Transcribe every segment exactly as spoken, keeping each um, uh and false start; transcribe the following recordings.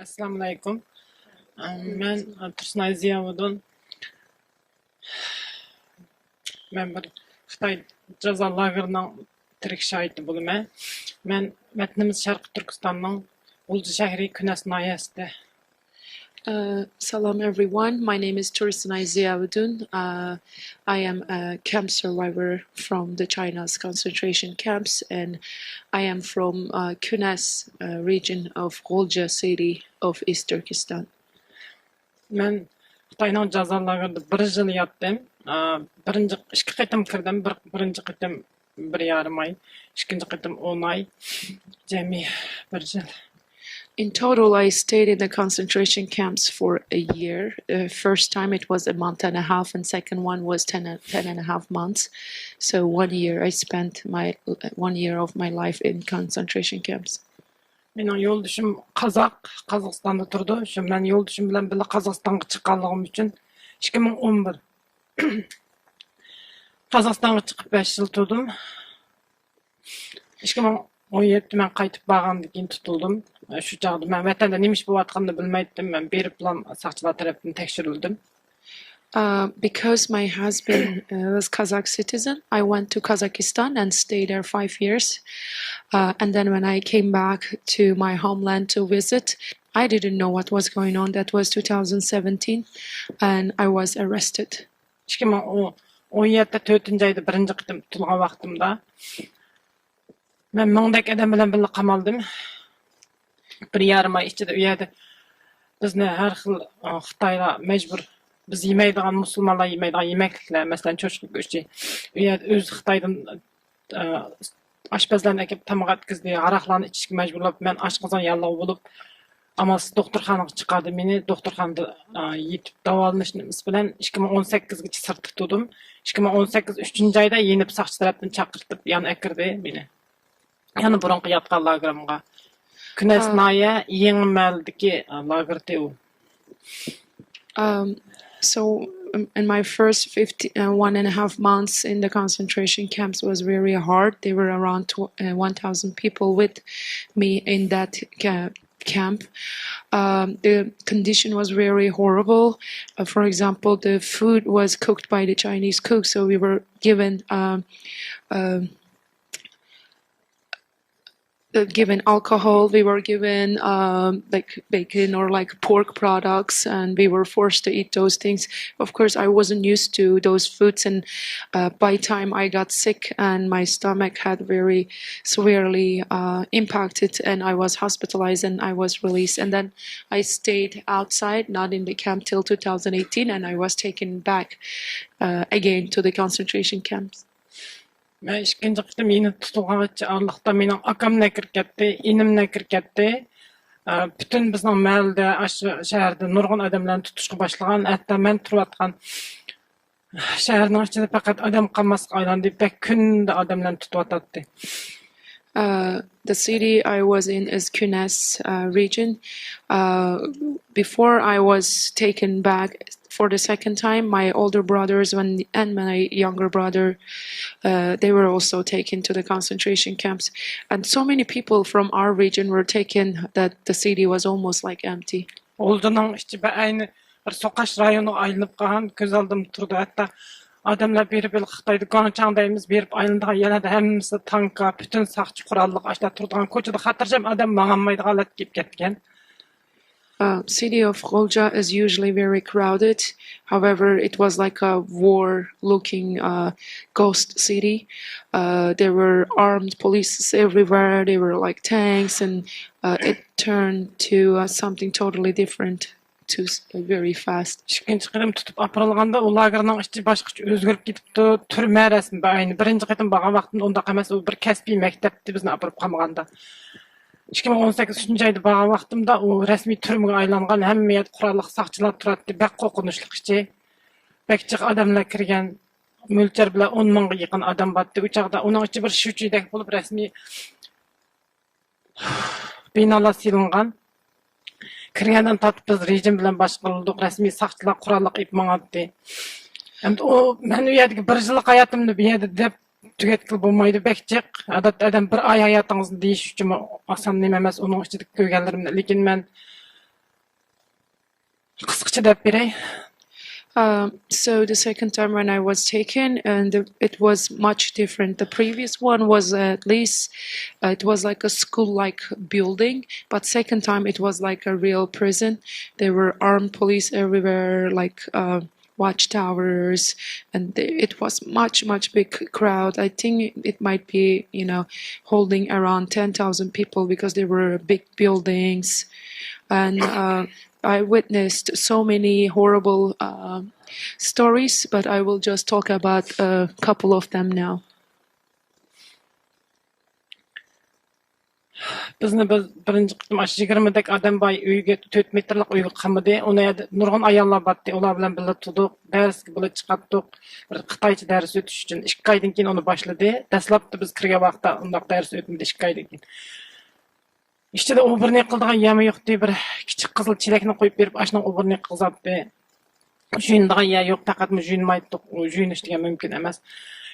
ئەسسالامۇئەلەيكۇم. مەن تۇرسۇنئاي زىياۋۇدۇن. مەن بىر خىتاي جازا لاگېرىنىڭ تىرىك شاھىتى بولىمەن. مەن ۋەتىنىمىز شەرقىي تۈركىستاننىڭ غۇلجا شەھىرى كۈنەس ناھىيەسىدە. Uh, salam everyone. My name is Tursunay Ziaudun. Uh, I am a camp survivor from the China's concentration camps, and I am from uh, Kunas uh, region of G'ulja city of East Turkestan. مەن خىتاينىڭ جازا لاگېرىدا بىر يىل ياتتىم. ئا، بىرىنچى، ئىككى قېتىم كىردىم. بىر، بىرىنچى قېتىم بىر يارىم ئاي، ئىككىنچى قېتىم ئون ئاي، جەمئىي بىر يىل. In total, I stayed in the concentration camps for a year. Uh, first time it was a month and a half, and second one was ten, and- ten and a half months. So one year I spent my one year of my life in concentration camps. مېنىڭ يولدىشىم قازاق، قازاقىستاندا تۇرىدۇ. شۇ مەن يولدىشىم بىلەن بىللە قازاقىستانغا چىققانلىقىم ئۈچۈن ئىككى مىڭ ئون بىر قازاقىستانغا چىقىپ بەش يىل تۇردۇم. ئىككى مىڭ ئون يەتتە مەن قايتىپ بارغاندىن كېيىن تۇتۇلدۇم. شۇ چاغدا مەن ۋەتەندە نېمە ئىش بولۇۋاتقىنىنى بىلمەيتتىم. مەن بېرىپلا ساقچىلار تەرەپتىن تەكشۈرۈلدۈم. Uh, because my husband uh, was Kazakh citizen, I went to Kazakhstan and stayed there five years. Uh, and then when I came back to my homeland to visit, I didn't know what was going on. That was two thousand seventeen, and I was arrested. ئىككى مىڭ ئون يەتتە تۆتىنچى ئايدا بىرىنچى قېتىم تۇتۇلغان ۋاقتىمدا مەن مىڭدەك ئادەم بىلەن بىللە قامالدىم. بىر يارىم ئاي ئىچىدە ئۇ يەردە بىزنى ھەر خىل، ئا، خىتايلار مەجبۇر، بىز يېمەيدىغان، مۇسۇلمانلار يېمەيدىغان يېمەكلىكلەر، مەسىلەن، چوشقا گۆشى، ئۇ يەردە ئۆزى خىتايدىن، ئا، ئاشپەزلەرنى ئەكېلىپ تاماق ئەتكۈزدى، ھاراقلارنى ئىچىشكە مەجبۇرلاپ، مەن ئاشقازان ياللۇغى بولۇپ، ئامالسىز دوختۇرخانىغا چىقاردى مېنى. دوختۇرخانىدا، ئا، يېتىپ داۋالىنىشىمىز بىلەن ئىككى مىڭ ئون سەككىزگىچە سىرتتا تۇردۇم. ئىككى مىڭ ئون سەككىز ئۈچىنچى ئايدا يېنىپ ساقچى تەرەپتىن چاقىرتىپ يان ئەكىردى مېنى. يەنە بۇرۇنقى ياتقان لاگېرىمغا. كۈنەس ناھىيە يېڭى مەھەللىدىكى، ئا، لاگېر ئىدى ئۇ. Um, so um, in my first fifty, uh, one and a half months in the concentration camps was very hard. There were around tw- uh, one thousand people with me in that ca- camp. Um, the condition was very horrible. Uh, for example, the food was cooked by the Chinese cook, so we were given um, um uh, given alcohol, we were given um, like bacon or like pork products, and we were forced to eat those things. Of course, I wasn't used to those foods, and uh, by time I got sick and my stomach had very severely uh, impacted, and I was hospitalized and I was released. And then I stayed outside, not in the camp, till two thousand eighteen, and I was taken back uh, again to the concentration camps. مەن ئىككىنچى قېتىم يېنىپ تۇتۇلغانغىچە ئارىلىقتا مېنىڭ ئاكاممۇ ئەكىرىپ كەتتى، ئىنىممۇ ئەكىرىپ كەتتى. ئە، پۈتۈن بىزنىڭ مەھەللىدە، ئاشۇ شەھەردە نۇرغۇن ئادەملەرنى تۇتۇشقا باشلىغان. ھەتتا مەن تۇرۇۋاتقان شەھەرنىڭ ئىچىدە پەقەت ئادەم قالماسقا ئايلاندى. بەك كۈندە ئادەملەرنى تۇتۇۋاتاتتى. Uh, the city I was in is Kunes uh, region. Uh, before I was taken back for the second time, my older brothers when, and my younger brother, uh, they were also taken to the concentration camps. And so many people from our region were taken that the city was almost like empty. غۇلجىنىڭ ئىچى بەئەينى بىر سوقاش رايونىغا ئايلىنىپ قالغان، كۆز ئالدىمدا تۇرىدۇ. ھەتتا ئادەملەر بېرىپ، ھېلىقى خىتايدا گاڭچاڭ دەيمىز، بېرىپ ئايلىنىدىغان يەرلەردە ھەممىسى تانكا، پۈتۈن ساقچى قوراللىق، ئاشۇنداق تۇرىدىغان كوچىدا خاتىرجەم ئادەم ماڭالمايدىغان ھالەتكە كېلىپ كەتكەن. Uh, city of Ghoja is usually very crowded. However, it was like a war-looking uh, ghost city. Uh, there were armed police everywhere. There were like tanks, and uh, it turned to uh, something totally different too s- very fast. ئىككىنچى قېتىم تۇتۇپ ئاپىرىلغاندا، ئۇ لاگېرنىڭ ئىچى باشقىچە ئۆزگىرىپ كېتىپتۇ. تۈرمە رەسمىي بەئەينى. بىرىنچى قېتىم بارغان ۋاقتىمدا ئۇنداق ئەمەس، ئۇ بىر كەسپىي مەكتەپتى بىزنى ئاپىرىپ قامىغاندا. ئىككى مىڭ ئون سەككىز ئۈچىنچى ئايدا بارغان ۋاقتىمدا ئۇ رەسمىي تۈرمىگە ئايلانغان، ھەممە يەردە قوراللىق ساقچىلار تۇراتتى، بەك قورقۇنچلۇق ئىچى. بەك جىق ئادەملەر كىرگەن، مۆلچەر بىلەن ئون مىڭغا يېقىن ئادەم بارتتى. ئۇ چاغدا ئۇنىڭ ئىچى بىر شۇچىدەك بولۇپ، رەسمىي بىنالار سېلىنغان. كىرگەندىن تارتىپ بىز رېجىم بىلەن باشقۇرۇلدۇق، رەسمىي ساقچىلار قوراللىق ئېلىپ ماڭاتتى. ئەمدى ئۇ، مەن ئۇ يەردىكى بىر يىللىق ھاياتىمنى بۇ يەردە دەپ تۈگەتكىلى بولمايدۇ، بەك جىق. ئادەتتە ئادەم بىر ئاي ھاياتىڭىزنى دېيىش ئۈچۈنمۇ ئاسان نېمە ئەمەس، ئۇنىڭ ئىچىدە كۆرگەنلىرىمنى. لېكىن مەن قىسقىچە دەپ بېرەي. Um, so the second time when I was taken, and the, it was much different. The previous one was at least, uh, it was like a school-like building, but second time it was like a real prison. There were armed police everywhere, like uh, watchtowers, and the, it was much, much big crowd. I think it might be, you know, holding around ten thousand people because there were big buildings, and uh, I witnessed so many horrible uh, stories, but I will just talk about a couple of them now. بىزنى بىر بىرىنچى قېتىم ئاشۇ يىگىرمىدەك ئادەم بار ئۆيگە، تۆت مېتىرلىق ئۆيگە قامىدى. ئۇنىڭ يەردە نۇرغۇن ئاياللار بارتى. ئۇلار بىلەن بىللە تۇردۇق. دەرسكە بىللە چىقاتتۇق. بىر خىتايچە دەرس ئۆتۈش ئۈچۈن ئىككى ئايدىن كېيىن ئۇنى باشلىدى. دەسلەپتە بىز كىرگەن ۋاقىتتا ئۇنداق دەرس ئۆتمىدى ئىككى ئايدىن كېيىن. ئىچىدە ئوبورنىك قىلىدىغان يەرمۇ يوقتى. بىر كىچىك قىزىل چېلەكنى قويۇپ بېرىپ، ئاشۇنىڭ ئوبورنىكى قىزارتتى. يۇيۇنىدىغان يەر يوق، پەقەتمۇ يۇيۇنمايتتۇق. يۇيۇنۇش دېگەن مۇمكىن ئەمەس.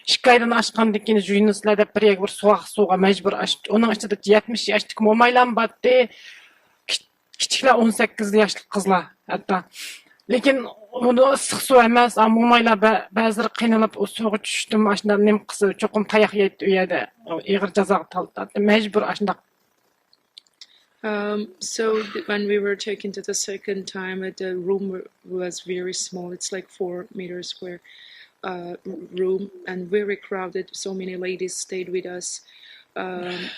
ئىككى ئايدىن ئاشقاندىن كېيىن يۇيۇنىسىلەر دەپ بىر يەرگە بىر سوغۇق سۇغا مەجبۇر ئاش-، ئۇنىڭ ئىچىدە يەتمىش ياشلىق مومايلارمۇ بارتى. كىچ-، كىچىكلەر ئون سەككىز ياشلىق قىزلار ھەتتا. لېكىن ئۇنى ئىسسىق سۇ ئەمەس، ئا، مومايلار بە-، بەزىلىرى قىينىلىپ ئۇ سۇغا چۈشۈشتىمۇ ئاشۇنداق نېمە قىلسا چوقۇم تاياق يەيتتى ئۇ يەردە. ئېغىر جازاغا تارتاتتى. مەجبۇر ئاشۇنداق. Um, so th- when we were taken to the second time, uh, the room wa- was very small. It's like four meter square uh, r- room and very crowded. So many ladies stayed with us. Um,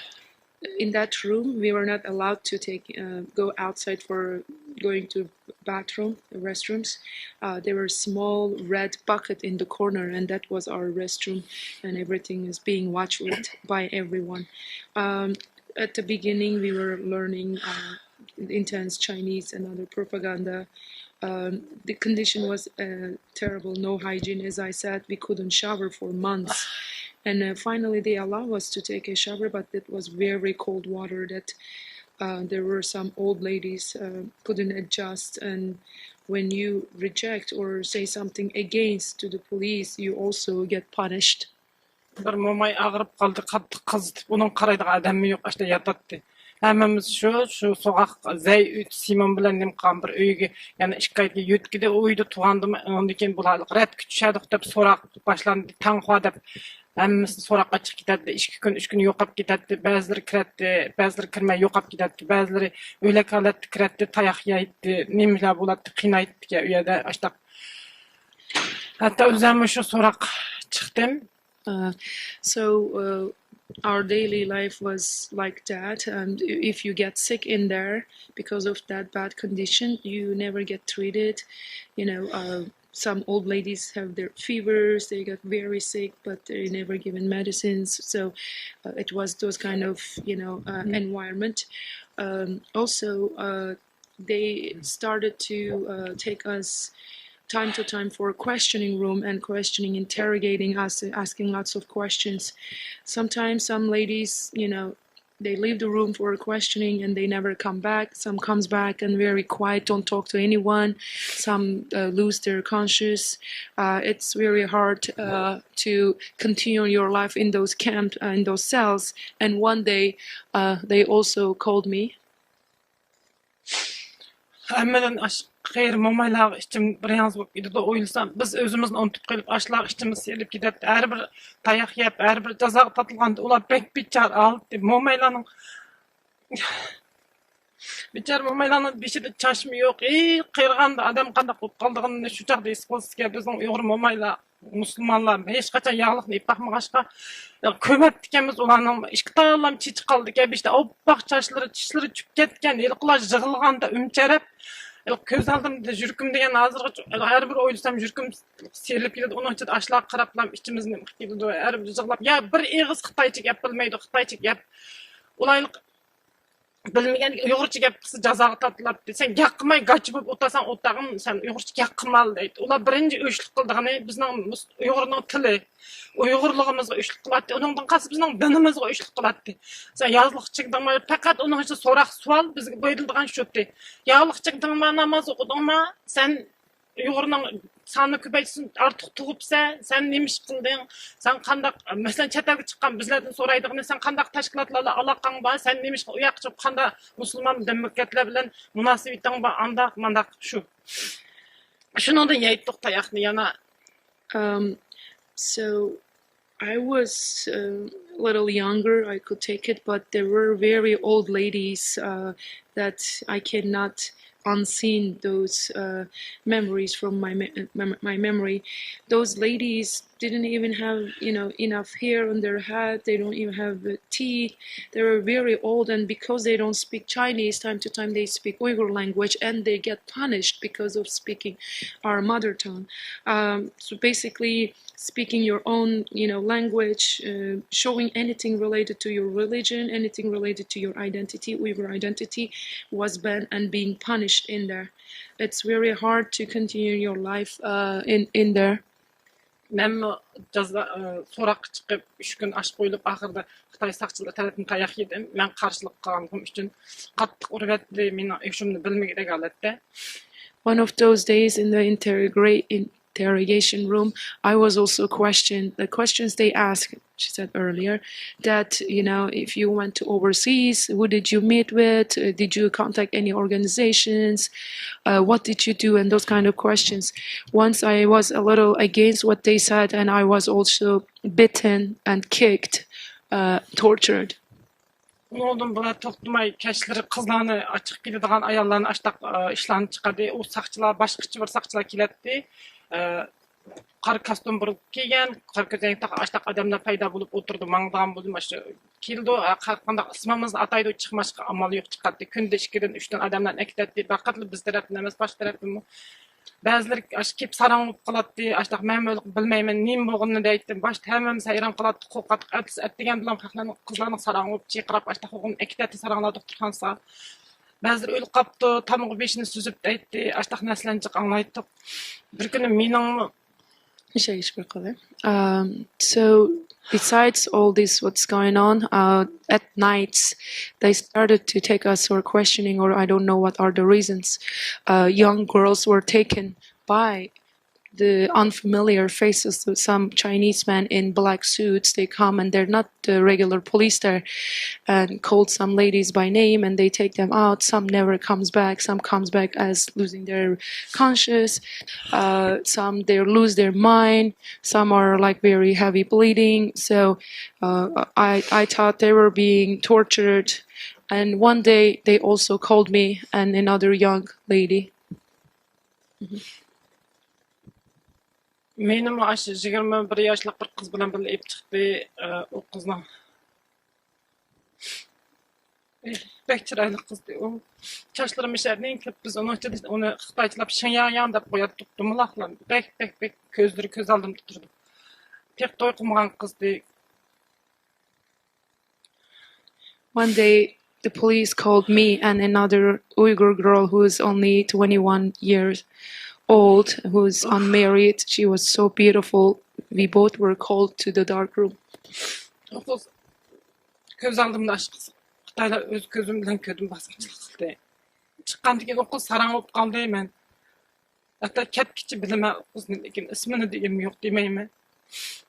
in that room, we were not allowed to take uh, go outside for going to bathroom, restrooms. Uh, there were small red bucket in the corner, and that was our restroom. And everything is being watched with by everyone. Um, at the beginning, we were learning uh, intense Chinese and other propaganda. Um, the condition was uh, terrible, no hygiene. As I said, we couldn't shower for months. And uh, finally, they allow us to take a shower, but it was very cold water that uh, there were some old ladies uh, couldn't adjust. And when you reject or say something against to the police, you also get punished. بىر موماي ئاغرىپ قالدى، قاتتىق قىزىتىپ، ئۇنىڭ قارايدىغان ئادەممۇ يوق، ئاشۇنداق ياتاتتى. ھەممىمىز شۇ، شۇ سوغۇق زەي ئۆتى سىمون بىلەن نېمە قىلغان بىر ئۆيگە، يەنە ئىككى ئايدىن كېيىن يۆتكىدى. ئۇ ئۆيدە تۇرغاندىمۇ، ئۇندىن كېيىن بۇلار رەتكە چۈشەردۇق دەپ سوراق باشلاندى. تاڭخۇا دەپ ھەممىسى سوراققا چىقىپ كېتەتتى. ئىككى كۈن، ئۈچ كۈن يوقاپ كېتەتتى. بەزىلىرى كىرەتتى، بەزىلىرى كىرمەي يوقاپ كېتەتتى. بەزىلىرى ئۆلەك ھالەتتە كىرەتتى، تاياق يەيتتى، نېمىلەر بولاتتى، قىينايتتىكەن ئۇ يەردە ئاشتاق. ھەتتا ئۆزۈممۇ شۇ سوراق چىقتىم. Uh, so uh, our daily life was like that. And if you get sick in there because of that bad condition, you never get treated. You know, uh, some old ladies have their fevers, they got very sick, but they're never given medicines. So uh, it was those kind of, you know, uh, environment. Um, also, uh, they started to uh, take us time to time for a questioning room and questioning, interrogating us, asking lots of questions. Sometimes some ladies, you know, they leave the room for questioning and they never come back. Some comes back and very quiet, don't talk to anyone. Some uh, lose their conscience. Uh, it's very hard uh, to continue your life in those camps, uh, in those cells. And one day, uh, they also called me. ھەممىدىن ئاش-، قېرى مومايلارغا ئىچىم بىر ياڭزا بولۇپ كېتىدۇ. ئويلىسام، بىز ئۆزىمىزنى ئۇنتۇپ قېلىپ، ئاشۇلارغا ئىچىمىز سېلىپ كېتەتتى. ھەر بىر تاياق يەپ، ھەر بىر جازاغا تارتىلغاندا، ئۇلار بەك بىچارە ھالەتتە. مومايلارنىڭ، بىچارە مومايلارنىڭ بېشىدا چاچمۇ يوق. ئى، قېرىغاندا ئادەم قانداق بولۇپ قالىدىغىنىنى شۇ چاغدا ھېس قىلىسىزكەن. بىزنىڭ ئۇيغۇر مومايلار، مۇسۇلمانلار ھېچقاچان ياغلىقنى ئېلىپ باقمىغاچقا، كۆمەتتىكەنمىز ئۇلارنىڭ. ئىككى تالام چېچى قالىدىكەن، بېشىدا ئاپئاق چاچلىرى، چىشلىرى چۈشۈپ كەتكەن. ھېلىقىلار يىغلىغاندا ئۈمچەرەپ، ھېلىقى كۆز ئالدىمدا يۈرىكىم دېگەن ھازىرغىچە، ھەر بىر ئويلىسام يۈرىكىم سېلىپ كېتىدۇ. ئۇنىڭ ئىچىدە ئاشۇلارغا قاراپلا ئىچىمىز نېمە قىلىپ كېتىدۇ. ھەر بىر يىغلاپ، يا بىر ئېغىز خىتايچە گەپ بىلمەيدۇ، خىتايچە گەپ. ئۇلار بىلمىگەن ئۇيغۇرچە گەپ قىلسا جازاغا تارتىلاتتى. سەن گەپ قىلماي گاچا بولۇپ ئولتۇرساڭ ئولتۇرغىن، سەن ئۇيغۇرچە گەپ قىلمايلا دەيتتى. ئۇلار بىرىنچى ئۆچلۈك قىلىدىغىنى بىزنىڭ مۇس-، ئۇيغۇرنىڭ تىلى، ئۇيغۇرلۇقىمىزغا ئۆچلۈك قىلاتتى. ئۇنىڭدىن قالسا بىزنىڭ دىنىمىزغا ئۆچلۈك قىلاتتى. سەن يازلىق چىقتىڭما، پەقەت ئۇنىڭ ئۈچۈن سوراق سوئال بىزگە بېرىلىدىغان شۇتى. يازلىق چىقتىڭما، ناماز ئوقۇدۇڭما، سەن ئۇيغۇرنىڭ سانى كۆپەيتسۇن، ئارتۇق تۇغۇپسەن، سەن نېمە ئىش قىلدىڭ؟ سەن قانداق، مەسىلەن، چەت ئەلگە چىققان بىزلەردىن سورايدىغىنى، سەن قانداق تەشكىلاتلار بىلەن ئالاقەڭ بار؟ سەن نېمە ئىش، ئۇ ياققا چىقىپ قانداق مۇسۇلمان دېموكراتلار بىلەن مۇناسىۋىتىڭ بار؟ ئانداق، مانداق، شۇ. شۇنىڭدىن يەيتتۇق تاياقنى يەنە. Um, so I was a little younger, I could take it, but there were very old ladies uh, that I cannot unseen those uh, memories from my me- mem- my memory. Those ladies didn't even have, you know, enough hair on their head. They don't even have uh, teeth. They were very old, and because they don't speak Chinese, time to time they speak Uyghur language, and they get punished because of speaking our mother tongue. Um, so basically, speaking your own, you know, language, uh, showing anything related to your religion, anything related to your identity, Uyghur identity, was banned and being punished in there. It's very hard to continue your life uh, in in there. مەنمۇ جازا، ئى، سوراققا چىقىپ، ئۈچ كۈن ئاچ قويۇلۇپ، ئاخىرىدا خىتاي ساقچىلىرى تەرەپتىن تاياق يېدىم. مەن قارشىلىق قىلغانلىقىم ئۈچۈن قاتتىق ئۇرۇۋەتتى، مېنىڭ ھوشۇمنى بىلمىگۈدەك ھالەتتە. One of those days in the interrogate interrogation room, I was also questioned. The questions they asked, she said earlier, that, you know, if you went to overseas, who did you meet with? Uh, did you contact any organizations? Uh, what did you do? And those kind of questions. Once I was a little against what they said, and I was also beaten and kicked, uh, tortured. ئۇنىڭدىن بۇلار توختىماي كەچلىرى قىزلارنى، چىقىپ كېتىدىغان ئاياللارنى ئاشتاق ئىشلارنى چىقاردى. ئۇ ساقچىلار، باشقىچە بىر ساقچىلار كېلەتتى. قارا كاستيۇم بۇرۇلۇپ كىيگەن، قارا كۆزەينەك تاققان ئاشتاق ئادەملەر پەيدا بولۇپ ئولتۇرىدۇ، ماڭىدىغان بولدى، مانا شۇ كېلىدۇ، ھە، قا-، قانداق ئىسمىمىزنى ئاتايدۇ، چىقماشقا ئامال يوق، چىقاتتى. كۈندە ئىككىدىن، ئۈچتىن ئادەملەرنى ئەكېتەتتى، پەقەتلا بىز تەرەپتىن ئەمەس، باشقا تەرەپتىنمۇ. بەزىلىرى ئاشۇ كېلىپ ساراڭ بولۇپ قالاتتى، ئاشتاق مەنمۇ بىلمەيمەن، نېمە بولغىنىنى دەيتتى. باشتا ھەممىمىز ھەيران قالاتتۇق، قورقاتتۇق، ئەتىسى ئەتىگەن بىلەن خەقلەرنىڭ، قىزلارنىڭ ساراڭ بولۇپ چىرقىراپ، ئاشتاق بولغىنىنى ئەكېتەتتى ساراڭلار دوختۇرخانىسىغا. بەزىلىرى ئۆلۈپ قاپتۇ، تامغا بېشىنى سۈزۈپ دەيتتى، ئاشتاق نەرسىلەرنى جىق ئاڭلايتتۇق. بىر كۈنى مېنىڭمۇ ئىشەگە چىقىپ قالدى. Um, so besides all this, what's going on, uh, at nights, they started to take us for questioning, or I don't know what are the reasons. Uh, young girls were taken by the unfamiliar faces of some Chinese men in black suits. They come and they're not the regular police there, and called some ladies by name and they take them out. Some never comes back. Some comes back as losing their conscious. Uh, some they lose their mind. Some are like very heavy bleeding. So uh, I, I thought they were being tortured. And one day they also called me and another young lady. مېنىمۇ ئاشۇ يىگىرمە بىر ياشلىق بىر قىز بىلەن بىللە ئېلىپ چىقتى. ئۇ قىزنىڭ بەك چىرايلىق قىزدى ئۇ. چاچلىرى مىشەدىن كېلىپ، بىز ئۇنىڭ ئىچىدە ئۇنى خىتايچىلاپ شىڭياڭياڭ دەپ قوياتتۇق، دومىلاقلار. بەك، بەك، بەك كۆزلىرى كۆز ئالدىمدا تۇرىدۇ. تېخى توي قىلمىغان قىزدى. One day, the police called me and another Uyghur girl who is only twenty-one years old, who's unmarried. She was so beautiful. We both were called to the dark room. ئۇ قىز كۆز ئالدىمدا ئاشۇ قىز، خىتايلار، ئۆز كۆزۈم بىلەن كۆردۈم، باسقۇنچىلىق قىلدى. چىققاندىن كېيىن ئۇ قىز ساراڭ بولۇپ قالدى. مەن ھەتتا كەتكىچە بىلىمەن ئۇ قىزنى، لېكىن ئىسمىنى دېگىنىم يوق دېمەيمەن.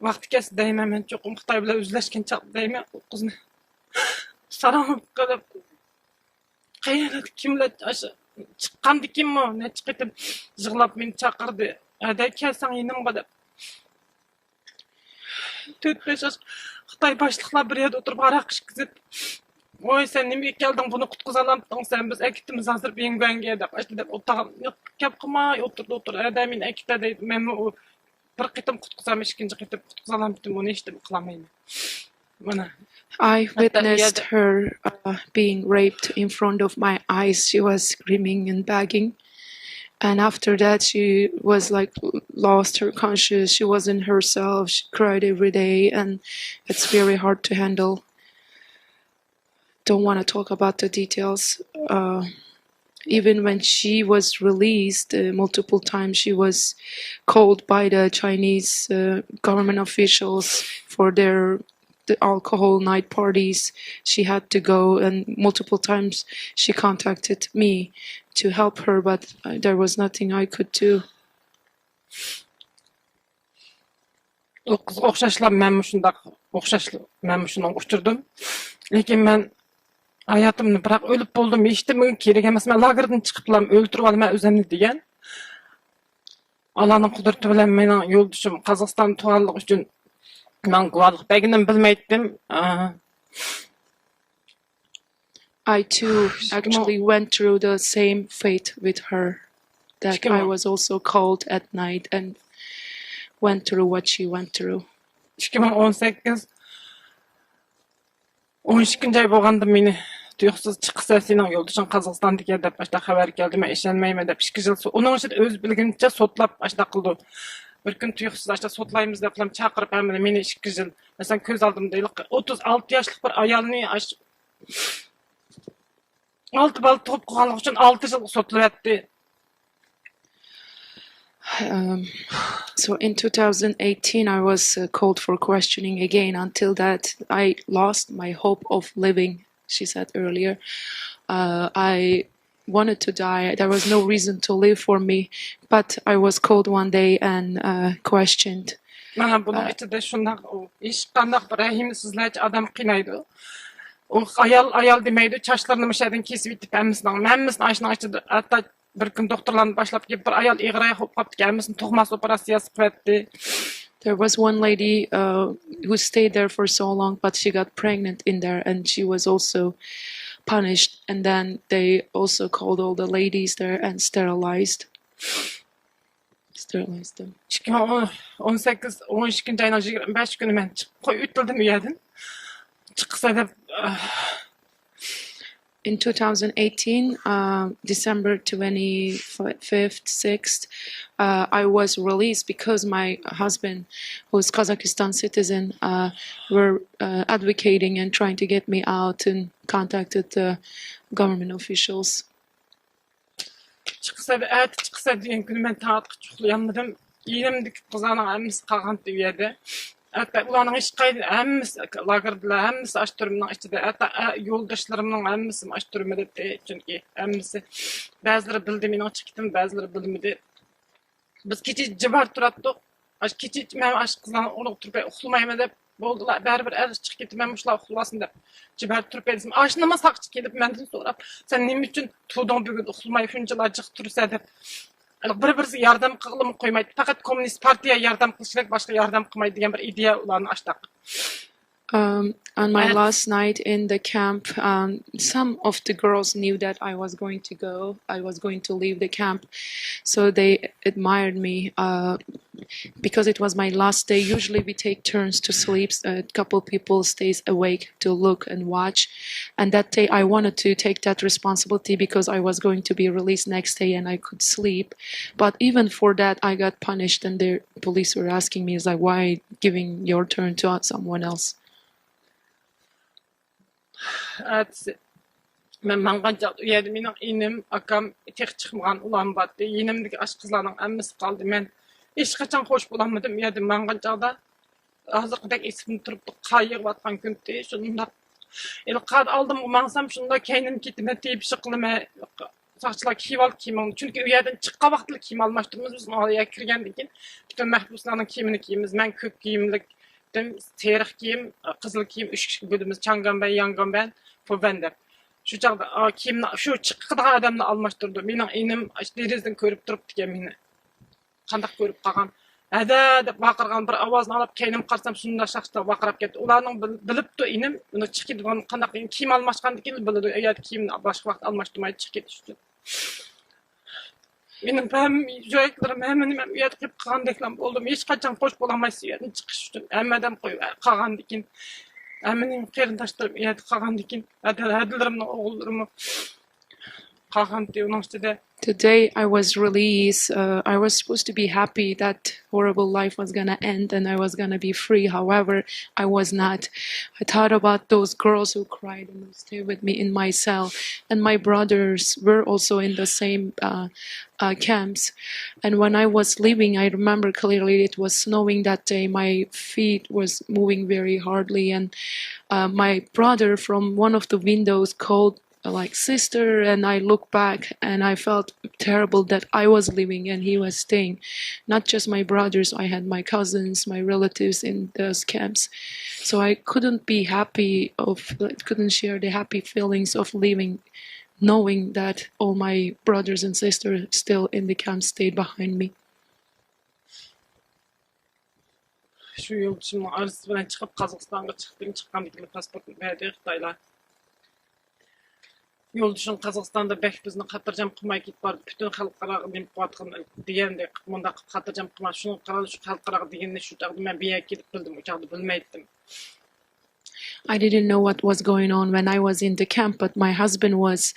ۋاقتى كەلسە دەيمەن، مەن چوقۇم خىتاي بىلەن ئۈزلەشكەن چاغدا دەيمەن ئۇ قىزنى. ساراڭ بولۇپ قېلىپ، قەيەردە كىملەر ئاشۇ چىققاندىكىنمۇ نەچچە قېتىم يىغلاپ مېنى چاقىردى. ھەدە كەلسەڭ يېنىمغا دەپ. تۆت بەش ياش خىتاي باشلىقلار بىر يەردە ئولتۇرۇپ ھاراق ئىچكۈزۈپ، ۋاي سەن نېمىگە كەلدىڭ، بۇنى قۇتقۇزالامتىڭ سەن، بىز ئەكېتىمىز ھازىر بىڭگۈەنگە دەپ، ئاشۇنداق دەپ ئولتۇرغان. گەپ قىلماي ئولتۇردى، ئولتۇردى. ھەدە مېنى ئەكېتە دەيدۇ. مەنمۇ ئۇ بىر قېتىم قۇتقۇزامەن، ئىككىنچى قېتىم قۇتقۇزالامتىم ئۇنى، ھېچنېمە قىلالمايمەن. مانا. I witnessed her uh, being raped in front of my eyes. She was screaming and begging. And after that, she was like lost her conscious. She wasn't herself. She cried every day, and it's very hard to handle. Don't want to talk about the details. Uh, even when she was released, uh, multiple times she was called by the Chinese uh, government officials for their the alcohol night parties. She had to go, and multiple times she contacted me to help her, but uh, there was nothing I could do. ئۇ قىزغا ئوخشاشلا مەنمۇ شۇنداق، ئوخشاش مەنمۇ شۇنىڭغا ئۇچرىدىم. لېكىن مەن ھاياتىمنى، بىراق ئۆلۈپ بولدۇم، ھېچنېمىگە كېرەك ئەمەس، مەن لاگېردىن چىقىپلا ئۆلتۈرۈۋالىمەن ئۆزۈمنى دېگەن. ئاللانىڭ قۇدرىتى بىلەن مېنىڭ يولدىشىم قازاقىستاندا تۇغانلىقى ئۈچۈن ماڭا گۇۋاھلىق بەرگىنىنى بىلمەيتتىم. ئا، I too actually went through the same fate with her. That I was also called at night and went through what she went through. ئىككى مىڭ ئون سەككىز ئون ئىككىنچى ئاي بولغاندا مېنى تۇيۇقسىز چىقىسەن، سېنىڭ يولدىشىڭ قازاقىستاندىكەن دەپ ئاشۇنداق خەۋەر كەلدى، مەن ئىشەنمەيمەن دەپ ئىككى يىل سو-، ئۇنىڭ ئىچىدە ئۆزى بىلگىنىچە سوتلاپ ئاشۇنداق قىلدى. بىر كۈن تۇيۇقسىز ئاشۇنداق سوتلايمىز دەپ چاقىرىپ ھەممىنى، مېنى ئىككى يىل، مەسىلەن، كۆز ئالدىمدا ھېلىقى ئوتتۇز ئالتە ياشلىق بىر ئايالنى ئالتە بالا تۇغۇپ قالغانلىقى ئۈچۈن ئالتە يىلغا سوتلىۋەتتى. Um, so in two thousand eighteen, I was uh, called for questioning again. Until that, I lost my hope of living, she said earlier. Uh, I wanted to die. There was no reason to live for me. But I was called one day and uh, questioned. مانا بۇنىڭ ئىچىدە شۇنداق، ھېچقانداق بىر رەھىمسىزلەرچە ئادەم قىينايدۇ. ئۇ ئايال ئايال دېمەيدۇ، چاچلىرىنى مۇشۇ يەردىن كېسىۋېتىپ ھەممىسىنىڭ، ھەممىسىنى ئاشۇنىڭ ئىچىدە، ھەتتا بىر كۈنى دوختۇرلارنى باشلاپ كېلىپ، بىر ئايال ئېغىر ئاياق بولۇپ قاپتىكەن، ھەممىسىنى تۇغماس ئوپېراتسىيەسى قىلىۋەتتى. There was one lady uh, who stayed there for so long, but she got pregnant in there, and she was also punished. And then they also called all the ladies there and sterilized. Sterilized them. ئىككى مىڭ ئون سەككىز ئون ئىككىنچى ئاينىڭ يىگىرمە بەش كۈنى مەن چىقىپ قويۇۋېتىلدىم ئۇ يەردىن. چىقسا دەپ. In two thousand eighteen, uh, December twenty-fifth, sixth, uh, I was released because my husband, who is Kazakhstan citizen, uh, were uh, advocating and trying to get me out and contacted the government officials. چىقسا، ئەتە چىقسا دېگەن كۈنى مەن تاڭ ئاتقىچە ئۇخلىيالمىدىم. يېنىمدىكى قىزلارنىڭ ھەممىسى قالغانتى ئۇ يەردە. ھەتتا ئۇلارنىڭ ھېچقايسى، ھەممىسى لاگېردىلا، ھەممىسى ئاشۇ تۈرمىنىڭ ئىچىدە. ھەتتا ئە، يولداشلىرىمنىڭ ھەممىسى ئاشۇ تۈرمىدە، چۈنكى ھەممىسى، بەزىلىرى بىلدى مېنىڭ چىقىشىمنى، بەزىلىرى بىلمىدى. بىز كېچە جىبار تۇراتتۇق. ئاشۇ كېچە مەن ئاشۇ قىزلارنىڭ ئورنىغا تۇرۇپ ئۇخلىمايمەن دەپ، بولدىلا، بەرىبىر ئەر چىقىپ كېتىمەن، مۇشۇلار ئۇخلىۋالسۇن دەپ جىبار تۇرۇپ دېسەم، ئاشۇندىمۇ ساقچى كېلىپ مەندىن سوراپ، سەن نېمە ئۈچۈن تۇردۇڭ بۈگۈن ئۇخلىماي شۇنچىلا جىق تۇرىسەن دەپ. بىر-بىرسىگە ياردەم قىلغىلىمۇ قويمايدۇ. پەقەت كوممۇنىست پارتىيە ياردەم قىلىشى كېرەك، باشقا ياردەم قىلمايدۇ دېگەن بىر ئىدىيە ئۇلارنىڭ ئاشتاق. Um, on my last night in the camp, um, some of the girls knew that I was going to go. I was going to leave the camp. So they admired me uh, because it was my last day. Usually we take turns to sleep. A couple people stays awake to look and watch. And that day I wanted to take that responsibility because I was going to be released next day and I could sleep. But even for that, I got punished and the police were asking me, is like, why giving your turn to someone else? ئەتىسى مەن ماڭغان چاغدا ئۇ يەردە مېنىڭ ئىنىم، ئاكام، تېخى چىقمىغان ئۇلارمۇ بارتتى. يېنىمدىكى ئاشۇ قىزلارنىڭ ھەممىسى قالدى. مەن ھېچقاچان خوش بولالمىدىم ئۇ يەردە ماڭغان چاغدا. ھازىرقىدەك ئېسىمدە تۇرۇپتۇ، قار يېغىۋاتقان كۈنتى. شۇنداق ھېلىقى ئالدىمغا ماڭسام، شۇنداق كەينىمگە كېتىمەن، تېپىشىپ قالىمەن. ساقچىلار كىيىۋال كىيىمىڭنى. چۈنكى ئۇ يەردىن چىققان ۋاقىتلا كىيىم ئالماشتۇرىمىز. بىز ئۇ يەرگە كىرگەندىن كېيىن پۈتۈن مەھبۇسلارنىڭ كىيىمىنى كىيىمىز. مەن كۆك كىيىملىك، سېرىق كىيىم، قىزىل كىيىم، ئۈچ كىشىگە بۆلىمىز. چاڭگانبەن، ياڭگانبەن، فوبەن دەپ. شۇ چاغدا، ئا، كىيىمنى، شۇ چىقىدىغان ئادەمنى ئالماشتۇرىدۇ. مېنىڭ ئىنىم ئاشۇ دېرىزىدىن كۆرۈپ تۇرۇپتىكەن مېنى. قانداق كۆرۈپ قالغان؟ ھەدە دەپ ۋارقىرىغان بىر ئاۋازنى ئاڭلاپ، كەينىمگە قارىسام، شۇنداق شاختا ۋارقىراپ كەتتى. ئۇلارنىڭ بىل-، بىلىپتۇ ئىنىم، ئۇنى چىقىدىغان قانداق كىيىم ئالماشقاندىن كېيىن بىلىدۇ. ئۇ يەردە كىيىمنى باشقا ۋاقىت ئالماشتۇرمايدۇ، چىقىپ كېتىش ئۈچۈن. مېنىڭ ھەم يۈرەكلىرىم، ھەممە نېمەم ئۇ يەردە قېلىپ قالغاندەكلا بولدۇم. ھېچقاچان خوش بولالمايسىز ئۇ يەردىن چىقىش ئۈچۈن. ھەممە ئادەم قويۇپ قالغاندىكىن، ھەممە نېمە قېرىنداشلىرىم ئۇ يەردە قالغاندىكىن، ھەدە-، ھەدىلىرىمنىڭ ئوغۇللىرىمۇ قالغانتى ئۇنىڭ ئۈستىدە. The day I was released, uh, I was supposed to be happy that horrible life was gonna end and I was gonna be free. However, I was not. I thought about those girls who cried and who stayed with me in my cell. And my brothers were also in the same uh, uh, camps. And when I was leaving, I remember clearly it was snowing that day. My feet was moving very hardly. And uh, my brother from one of the windows called like sister, and I look back and I felt terrible that I was leaving and he was staying. Not just my brothers, I had my cousins, my relatives in those camps. So I couldn't be happy of, couldn't share the happy feelings of leaving, knowing that all my brothers and sisters still in the camp stayed behind me. شۇ يولدىشىمنىڭ ئارزۇسى بىلەن چىقىپ، قازاقىستانغا چىقتىم. چىققاندىن كېيىن پاسپورتنى بەردى خىتايلار. يولدىشىم قازاقىستاندا بەك بىزنى خاتىرجەم قىلماي كېتىپ بارىدۇ. پۈتۈن خەلقئاراغا نېمە قىلىۋاتقىنىنى دېگەندەك قىلىپ، مۇنداق قىلىپ خاتىرجەم قىلماي، شۇنىڭغا قارىغاندا شۇ خەلقئاراغا دېگىنىنى شۇ چاغدا مەن بۇ يەرگە كېلىپ بىلدىم، ئۇ چاغدا بىلمەيتتىم. I didn't know what was going on when I was in the camp, but my husband was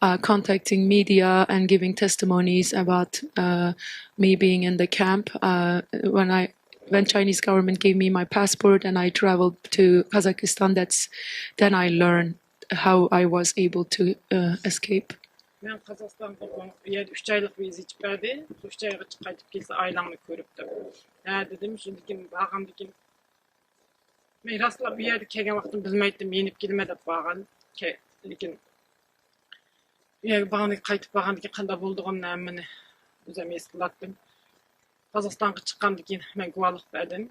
uh, contacting media and giving testimonies about uh, me being in the camp. Uh, when I when Chinese government gave me my passport and I traveled to Kazakhstan, that's then I learned how I was able to uh, escape. مەن قازاقىستانغا ئۇ يەردە ئۈچ ئايلىق ۋىزا ئېچىپ بەردى. ئۈچ ئايغىچە قايتىپ كەلسە ئائىلەڭنى كۆرۈپ دەپ. ھە دېدىم. شۇندىن كېيىن بارغاندىن كېيىن مەن راستلا بۇ يەرگە كەلگەن ۋاقتىمنى بىلمەيتتىم، يېنىپ كېلىمەن دەپ بارغان. كە- لېكىن ئۇ يەرگە بارغاندىن كېيىن، قايتىپ بارغاندىن كېيىن قانداق بولىدىغىنىنى ھەممىنى ئۆزۈم ھېس قىلاتتىم. قازاقىستانغا چىققاندىن كېيىن مەن گۇۋاھلىق بەردىم.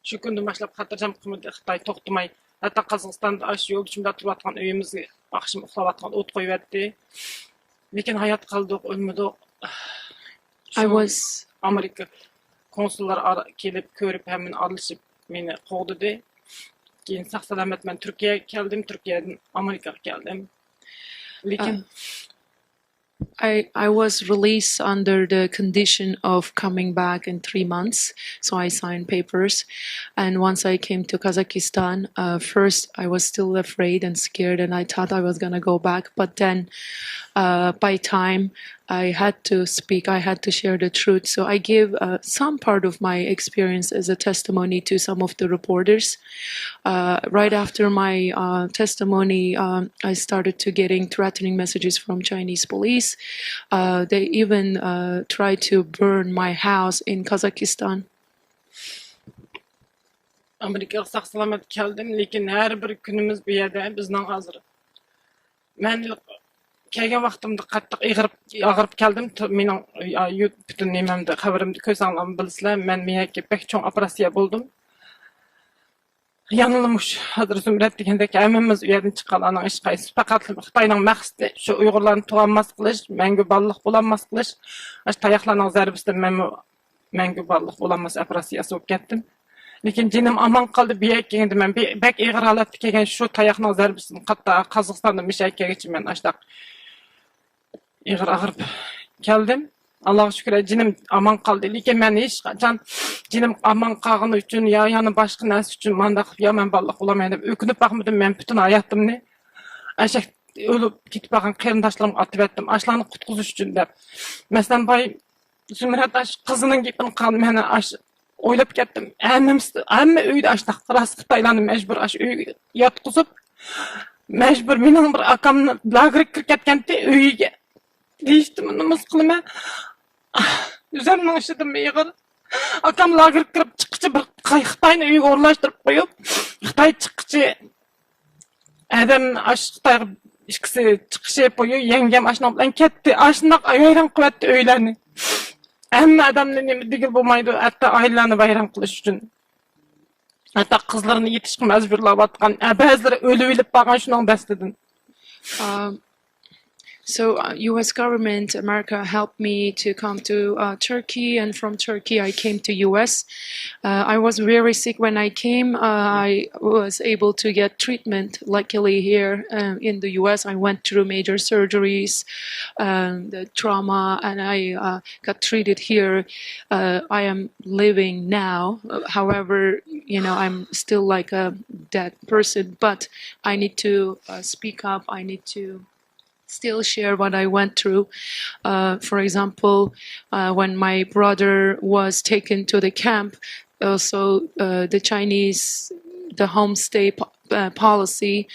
شۇ كۈندىن باشلاپ خاتىرجەم قىلمىدى خىتاي توختىماي. ھەتتا قازاقىستاندا ئاشۇ يولدىشىم بىلەن تۇرۇۋاتقان ئۆيىمىزگە ئاخشىمى ئۇخلاۋاتقان ئوت قويۇۋەتتى. لېكىن ھايات قالدۇق، ئۆلمىدۇق. I was ئامېرىكا كونسۇللار ئارا- كېلىپ كۆرۈپ ھەممىنى ئارىلىشىپ مېنى قوغدىدى. كېيىن ساق سالامەت مەن تۈركىيەگە كەلدىم، تۈركىيەدىن ئامېرىكىغا كەلدىم. لېكىن I, I was released under the condition of coming back in three months. So I signed papers. And once I came to Kazakhstan, uh, first I was still afraid and scared, and I thought I was going to go back. But then uh, by time I had to speak, I had to share the truth. So I gave uh, some part of my experience as a testimony to some of the reporters. Uh, right after my uh, testimony, um, I started to getting threatening messages from Chinese police. Uh, they even uh, tried to burn my house in Kazakhstan. ئامېرىكىغا ساق سالامەت كەلدىم، لېكىن ھەر بىر كۈنىمىز بۇ يەردە بىزنىڭ ھازىر. مەن كەلگەن ۋاقتىمدا قاتتىق ئېغىرىپ، ئاغرىپ كەلدىم. مېنىڭ پۈتۈن نېمەمدە، خەۋىرىمدە كۆرسەڭلارمۇ بىلىسىلەر، مەن مېيەككە بەك چوڭ ئوپېراتسىيە بولدۇم. يەنىلا مۇشۇ ھازىر زۇمرەت دېگەندەك ھەممىمىز ئۇ يەردىن چىققانلارنىڭ ھېچقايسىسى پەقەت خىتاينىڭ مەقسىتى شۇ ئۇيغۇرلارنى تۇغالماس قىلىش، مەڭگۈ بارلىق بولالماس قىلىش، ئاشۇ تاياقلارنىڭ زەربىسىدىن مەنمۇ مەڭگۈ بارلىق بولالماس ئوپېراتسىيەسى بولۇپ كەتتىم. لېكىن جېنىم ئامان قالدى، بۇ يەرگە كەلگەندە مەن بە- بەك ئېغىر ھالەتتە كەلگەن شۇ تاياقنىڭ زەربىسىدىن قاتتىق قازاقىستاندىن مۇشۇ يەرگە كەلگۈچە مەن ئاشۇنداق ئېغىر ئاغرىپ كەلدىم. ئاللاغا شۈكۈر، جېنىم ئامان قالدى. لېكىن مەن ھېچقاچان جېنىم ئامان قالغىنى ئۈچۈن يا يەنە باشقا نەرسە ئۈچۈن مانداق قىلىپ يا مەن بارلىق بولالمايمەن دەپ ئۆكۈنۈپ باقمىدىم. مەن پۈتۈن ھاياتىمنى ئەشەك ئۆلۈپ كېتىپ قالغان قېرىنداشلىرىمغا ئاتىۋەتتىم، ئاشۇلارنى قۇتقۇزۇش ئۈچۈن دەپ. مەسىلەن، باي زۇمرەت ئاش قىزىنىڭ گېپىنى قىلغان، مەن ئاش ئويلاپ كەتتىم. ھەممىمىز، ھەممە ئۆيدە ئاشۇنداق راست خىتايلارنى مەجبۇر ئاش ئۆيگە ياتقۇزۇپ، مەجبۇر مېنىڭ بىر ئاكام لاگېرغا كىرىپ كەتكەنتى ئۆيىگە دېيىشتىمۇ نومۇس قىلىمەن. ئۆزۈمنىڭ ئىشىدىنمۇ ئېغىر. ئاكام لاگېرغا كىرىپ چىققىچە بىر خىتاي- خىتاينى ئۆيگە ئورۇنلاشتۇرۇپ قويۇپ، خىتاي چىققىچە ئادەم ئاش خىتايغا ئىككىسى چىقىشى بويى يەڭگەم ئاشۇنىڭ بىلەن كەتتى. ئاشۇنداق ۋەيران قىلىۋەتتى ئۆيلەرنى. ھەممە ئادەمنى نېمە دېگىلى بولمايدۇ، ھەتتا ئائىلىلەرنى ۋەيران قىلىش ئۈچۈن. ھەتتا قىزلىرىنى يېتىشقا مەجبۇرلاۋاتقان، بەزىلىرى ئۆلۈۋېلىپ بارغان شۇنىڭ دەستىدىن. Um, so uh, U S government, America helped me to come to uh, Turkey, and from Turkey I came to U S. Uh, I was very sick when I came. Uh, I was able to get treatment. Luckily, here um, in the U S, I went through major surgeries, um, the trauma, and I uh, got treated here. Uh, I am living now. Uh, However, you know, I'm still like a dead person, but I need to uh, speak up. I need to still share what I went through. Uh, for example, uh, when my brother was taken to the camp, also uh, the Chinese, the homestay po- uh, policy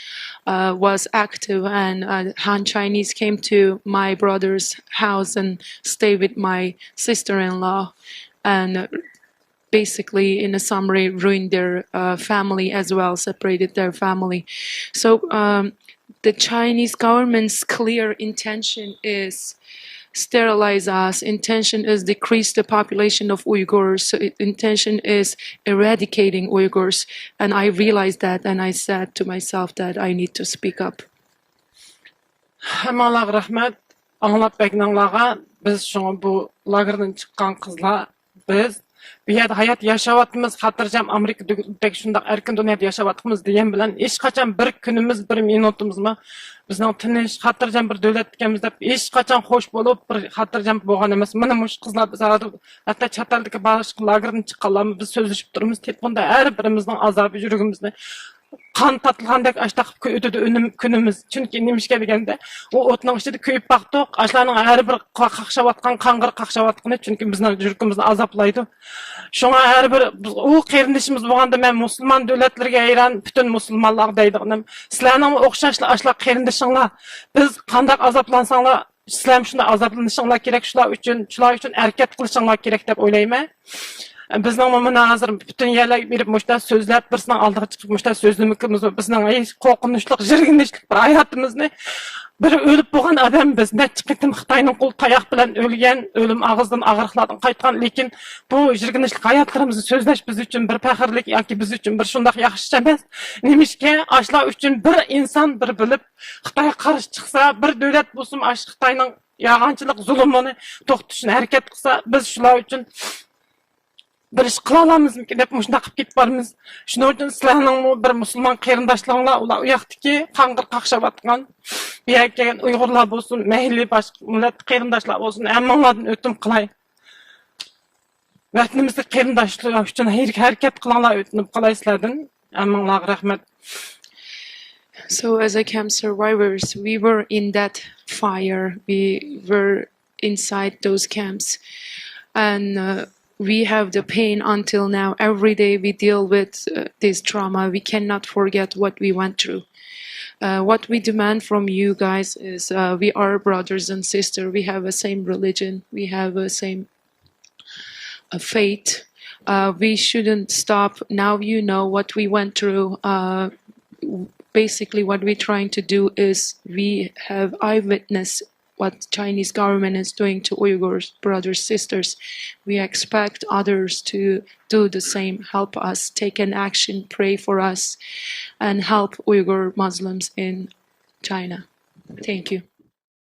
uh, was active, and uh, Han Chinese came to my brother's house and stayed with my sister-in-law, and basically, in a summary, ruined their uh, family as well, separated their family. So um, the Chinese government's clear intention is sterilize us, intention is decrease the population of Uyghurs, intention is eradicating Uyghurs. And I realized that and I said to myself that I need to speak up. ھەممىڭلارغا رەھمەت. ئاڭلاپ بەگنىڭلارغا. بىز شۇڭا بۇ لاگېردىن چىققان قىزلار، بىز بۇ يەردە ھايات ياشاۋاتىمىز، خاتىرجەم ئامېرىكىدەك شۇنداق ئەركىن دۇنيادا ياشاۋاتىمىز دېگەن بىلەن ھېچقاچان بىر كۈنىمىز، بىر مىنۇتىمىزمۇ بىزنىڭ تىنچ، خاتىرجەم بىر دۆلەت ئىكەنمىز دەپ ھېچقاچان خوش بولۇپ، بىر خاتىرجەم بولغان ئەمەس. مانا مۇشۇ قىزلار بىز ھازىر ھەتتا چەت ئەلدىكى باشقا لاگېردىن چىققانلارمۇ بىز سۆزلىشىپ تۇرىمىز. تېلېفوندا ھەر بىرىمىزنىڭ ئازابى يۈرىكىمىزنى قان تاتلىغاندەك ئاشتاق كۆيدۈرىدۇ ئۈنۈم-، كۈنىمىز. چۈنكى نېمىشقا دېگەندە، ئۇ ئوتنىڭ ئىچىدە كۆيۈپ باقتۇق. ئاشۇلارنىڭ ھەر بىر قا-، قاقشاۋاتقان، قاڭغىر قاقشاۋاتقىنى، چۈنكى بىزنىڭ يۈرىكىمىزنى ئازابلايدۇ. شۇڭا ھەر بىر، بىز، ئۇ قېرىندىشىمىز بولغاندا، مەن مۇسۇلمان دۆلەتلىرىگە ھەيران، پۈتۈن مۇسۇلمانلارغا دەيدىغىنىم، سىلەرنىڭمۇ ئوخشاشلا ئاشۇلار قېرىندىشىڭلار. بىز قانداق ئازابلانساڭلار، سىلەرمۇ شۇنداق ئازابلىنىشىڭلار كېرەك، شۇلار ئۈچۈن، شۇلار ئۈچۈن ھەرىكەت قىلىشىڭلار كېرەك دەپ ئويلايمەن. بىزنىڭمۇ مانا ھازىر پۈتۈن يەرلەرگە بېرىپ مۇشۇنداق سۆزلەپ، بىرسىنىڭ ئالدىغا چىقىپ مۇشۇنداق سۆزلىمىكىمىز بىزنىڭ ھېچ قورقۇنچلۇق، يىرگىنچلىق بىر ھاياتىمىزنى، بىر ئۆلۈپ بولغان ئادەم، بىز نەچچە قېتىم خىتاينىڭ قولى تاياق بىلەن ئۆلگەن، ئۆلۈم ئاغزىدىن ئاغرىقلاردىن قايتقان، لېكىن بۇ يىرگىنچلىك ھاياتلىرىمىزنى سۆزلەش بىز ئۈچۈن بىر پەخىرلىك ياكى بىز ئۈچۈن بىر شۇنداق ياخشى ئىش ئەمەس. نېمىشقا ئاشۇلار ئۈچۈن بىر ئىنسان، بىر بىلىپ خىتايغا قارشى چىقسا، بىر دۆلەت بولسۇن ئاشۇ خىتاينىڭ يالغانچىلىق زۇلۇمىنى توختىتىشنى ھەرىكەت قىلسا، بىز شۇلار ئۈچۈن بىر ئىش قىلالامىزمىكىن دەپ مۇشۇنداق قىلىپ كېتىپ بارىمىز. شۇنىڭ ئۈچۈن سىلەرنىڭمۇ بىر مۇسۇلمان قېرىنداشلىرىڭلار، ئۇلار ئۇ ياقتىكى قاڭغىر قاقشاۋاتقان، بۇ يەرگە كەلگەن ئۇيغۇرلار بولسۇن، مەھەللىي باشقا مىللەت قېرىنداشلار بولسۇن، ھەممىڭلاردىن ئۆتۈنۈپ قىلاي. ۋەتىنىمىزدىكى قېرىنداشلار ئۈچۈن ھەر-، ھەرىكەت قىلىڭلار، ئۆتۈنۈپ قالاي سىلەردىن. ھەممىڭلارغا رەھمەت. So, as a camp survivors, we were in that fire. We were inside those camps. And uh, we have the pain until now. Every day we deal with uh, this trauma. We cannot forget what we went through. Uh, what we demand from you guys is uh, we are brothers and sisters. We have the same religion. We have the same uh, faith. Uh, we shouldn't stop. Now you know what we went through. Uh, basically, what we're trying to do is we have eyewitness what Chinese government is doing to Uyghur brothers, sisters. We expect others to do the same, help us, take an action, pray for us, and help Uyghur Muslims in China. Thank you.